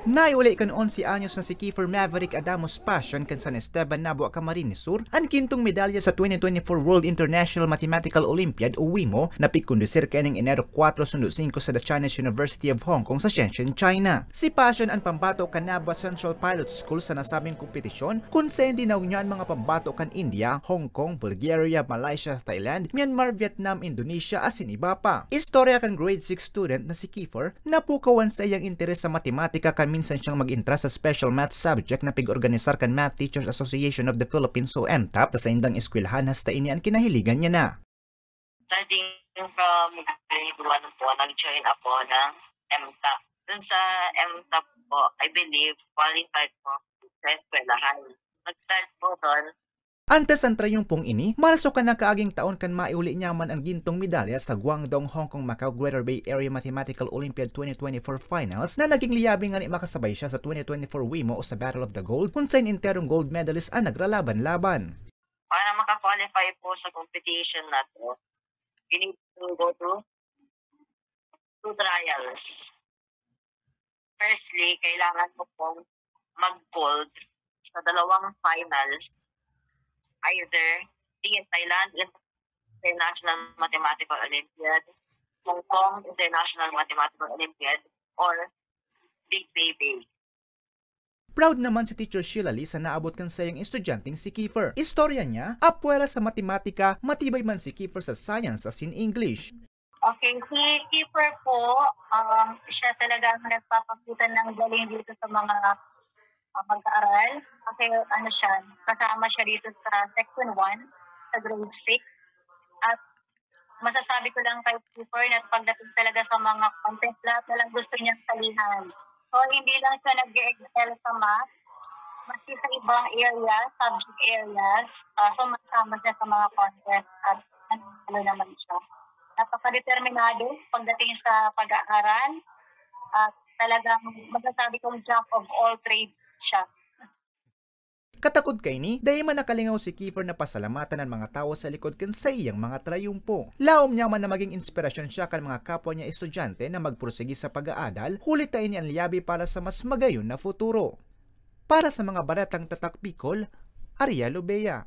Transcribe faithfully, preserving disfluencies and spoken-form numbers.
Naiuli kan onse anyos na si Kiefer Maverick Adamus Passion kan San Esteban, Nabua, Camarines Sur, an kintong medalya sa twenty twenty-four World International Mathematical Olympiad o WIMO na pigkondusir kaining Enero kwatro sundo singko sa The Chinese University of Hong Kong sa Shenzhen, China. Si Passion an pambato kan Nabua Central Pilot School sa nasabing kompetisyon, kun saen dinaog niya an mga pambato kan India, Hong Kong, Bulgaria, Malaysia, Thailand, Myanmar, Vietnam, Indonesia, asin iba pa. Istorya kan grade six student na si Kiefer, napukawan sa iyang interes sa matematika kan minsan siyang mag-entra sa special math subject na pig-organisar kan Math Teachers Association of the Philippines o MTAP sa saindang eskwelahan, hasta ini an kinahiligan niya na. Starting from grade one po, nag-join ako ng MTAP. Dun sa MTAP po, I believe, qualified po sa eskwelahan. Nag-start po doon. Antes an trayumpong ini, Marso kan nakaaging taon kan maiuli niya man an gintong medalya sa Guangdong, Hong Kong, Macau Greater Bay Area Mathematical Olympiad twenty twenty-four Finals na naging liyabi ngani makasabay siya sa twenty twenty-four WIMO o sa Battle of the Gold, kun saen enterong gold medalist an nagralaban-laban. Para maka-qualify po sa competition na to, you need to go to two trials. Firstly, kailangan mo pong mag-gold sa dalawang finals, either the Thailand International Mathematical Olympiad, Hong Kong International Mathematical Olympiad, or Big Baby. Proud naman si Teacher Sheila Lee sa naabot kan saiyang estudyanteng si Kiefer. Istorya niya, apwera sa matematika, matibay man si Kiefer sa science asin English. Okay, si Kiefer po, um, siya talaga ang nagpapakita ng galing dito sa mga, ah, pag-aaral. Kasi ano siya, kasama siya dito sa section one, sa grade six. At masasabi ko lang kay Kiefer na pagdating talaga sa mga contest, lahat na lang gusto niyang salihan. So, hindi lang siya nag-excel sa math, maski sa ibang areas, subject areas, ah, sumasama siya sa mga contest at nananalo naman siya. Napakadeterminado pagdating sa pag-aaral at talagang masasabi kong jack of all trades siya. Katakod kaini, dai man nakalingaw si Kiefer na pasalamatan an mga tawo sa likod kan saiyang mga trayumpo. Laom niya man na magin inspirasyon siya kan mga kapwa niya estudyante na magpursigi sa pag-aadal, huli ta ini an liyabi para sa mas magayon na futuro. Para sa mga baretang Tatak Bicol, Ariel Obeya.